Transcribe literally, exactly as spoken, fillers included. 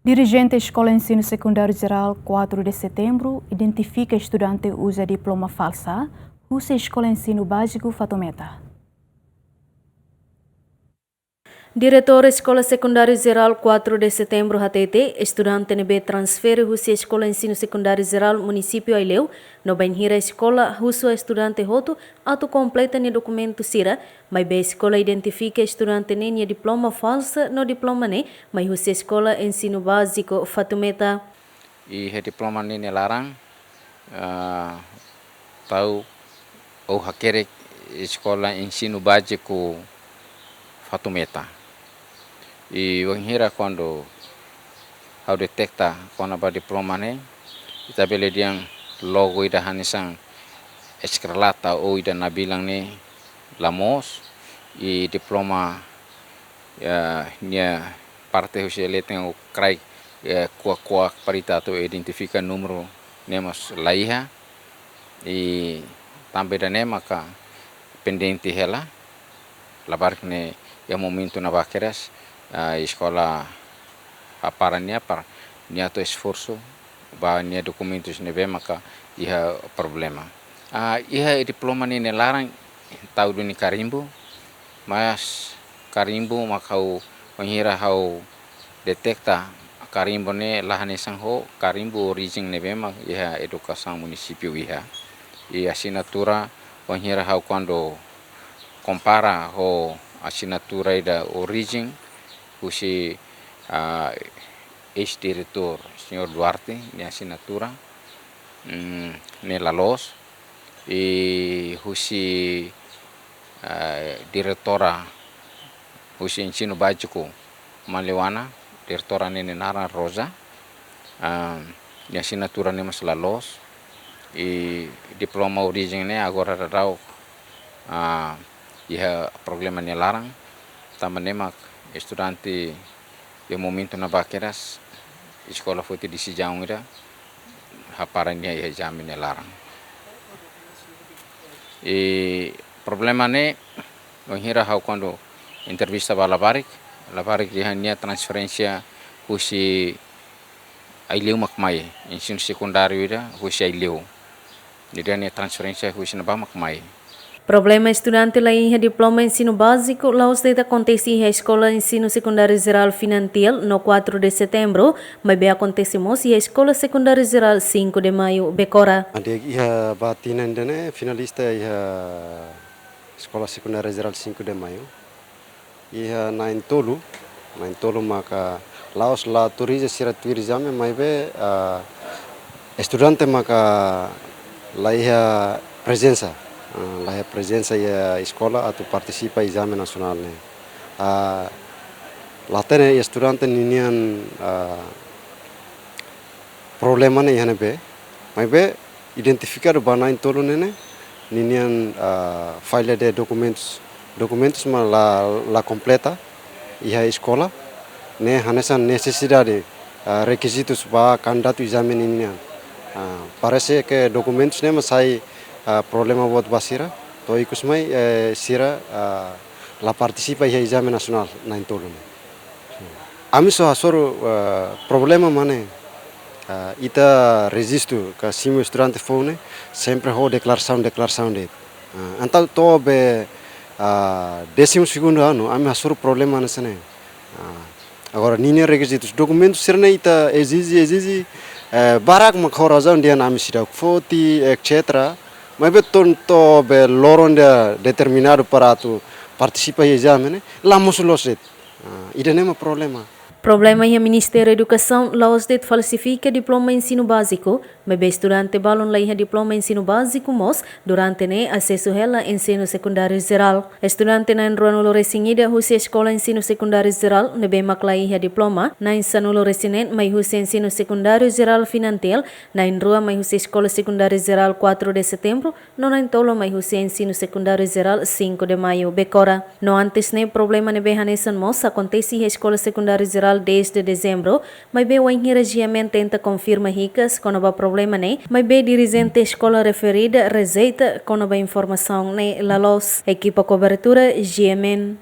Dirijente Eskola Ensinu Sekundáriu Jerál quatro de Setembro identifika estudante uza diploma falsa husi Eskola Ensinu Báziku Fatumeta. Diretór Eskola Sekundáriu Jerál quatro de Setembro hatete, estudante ne'ebé transfere husi Eskola Ensinu Sekundáriu Jerál Munisípiu Aileu no bainhira eskola husu estudante hotu atu kompleta nia dokumentu sira, maibé eskola identifika estudante ne'e nia diploma falsa no diploma ne'e mai husi Eskola Ensinu Báziku Fatumeta. Iha diploma ne'e nia laran, ah, tau ou hakerek Eskola Ensinu Báziku Fatumeta. I wainhira kuandu ha'u deteta kona-ba diploma ne'e, ita bele dehan logo ida hanesan eskarlata ou ida nabilan ne'e la moos, i diploma, ya, nia parte husi leten ou kraik, ya, kuak-kuak para ita atu identifika númeru ne'e mós la iha. I tanba ida-ne'e maka pendente hela. Labarik ne'e iha momentu ne'ebá kedas, ah, eskola hapara nia para nia atu esforsu ba nia dokumentus ne'ebé maka iha problema. Ah, iha diploma ne'e nia laran tau duni karimbu, mas karimbu maka ha'u, wainhira ha'u deteta karimbu ne'e la hanesan ho karimbu orijen ne'ebé mak iha edukasaun munisípiu iha. I asinatura, wainhira ha'u kuandu kompara ho asinatura ida orijen husi, ah, eis-diretór señór Duarte nia asinatura, mm, ne'e la loos. I husi, eh, diretora husi Ensinu Báziku Maliwana, diretora ne'e nia naran Rosa, ah, nia asinatura ne'e mós la loos. I diploma orijen ne'e agora daudaun, ah, iha problema nia laran, tanba ne'e mak estudante iha momentu ne'ebá kedas eskola foti desizaun ida hapara nia iha ezame nia laran. I problema ne'e, wainhira ha'u kuandu entrevista ba labarik, labarik dehan nia transferénsia husi Aileu mak mai, ensinu sekundáriu ida husi Aileu. Nia dehan nia transferénsia husi ne'ebá mak mai. Problema estudante la iha diploma ensinu báziku la'ós de'it akontese iha Eskola Ensinu Sekundáriu Jerál Finantiel no quatro de Setembro, maibé akontese mós iha Eskola Sekundáriu Jerál cinco de Maio Becora. Ande iha ba tinan ida-ne'e finalista iha Eskola Sekundáriu Jerál cinco de Maio. Iha na'in-tolu, na'in-tolu maka la'ós la autoriza sira tuir ezame, maibé, ah, estudante maka la iha prezensa, ah, la iha prezensa iha eskola atu partisipa ezame nasionál ne'e. Ah, la hatene estudante ninian, ah, problema ne'e iha ne'ebé, maibé identifikadu ba na'in-tolu ne'e ne'e, ninian, ah, falla de dokumentus, dokumentus mak la, la kompleta iha eskola, ne'e hanesan nesesidade, ah, rekizitus ba kandidatu ezame ninian. Ah, parese ke dokumentus ne'e mak sai, ah, problema buat ba sira, to'o ikus mai, eh, sira, ah, la partisipa iha ezame nasionál na'in-tolu ne'e. Ami só hasoru, eh, problema mak ne'e, eh, ita rejistu ka simu estudante foun ne'e, sempre ho deklarasaun, deklarasaun de'it. Eh, entaun to'o be, eh, décimo segundo ano, ami hasoru problema hanesan ne'e. Eh, agora, ninia rekizitus, dokumentus sira-ne'e ita ezije, ezije, eh, barak mak ho razaun dehan ami seidauk foti, etcétera. Maibé to'o, to'o be loron ida determinadu para atu partisipa iha ezame ne'e, la mosu loos de'it. Ah, ida-ne'e mak problema. Problema iha Ministériu Edukasaun la'ós de'it falsifika diploma ensinu báziku, maibé estudante balun la iha diploma ensinu báziku mós durante ne'e asesu hela ensinu sekundáriu jerál. Estudante na'in-ruanulu-resin-ida husi Eskola Ensinu Sekundáriu Jerál ne'ebé mak la iha diploma, na'in-sanulu-resin-neen mai husi Ensinu Sekundáriu Jerál Finantiel, na'in-rua mai husi Eskola Sekundáriu Jerál quatro de Setembro, no na'in-tolu mai husi Ensinu Sekundáriu Jerál cinco de Maio Becora. No antes ne'e problema ne'ebé hanesan mós akontese iha Eskola Sekundáriu Jerál dez de Dezembro, maibé wainhira GMN tenta konfirma hikas kona-ba problema ne'e, maibé dirijente eskola referida rejeita kona-ba informasaun ne'e la loos. Ekipa kobertura GMN.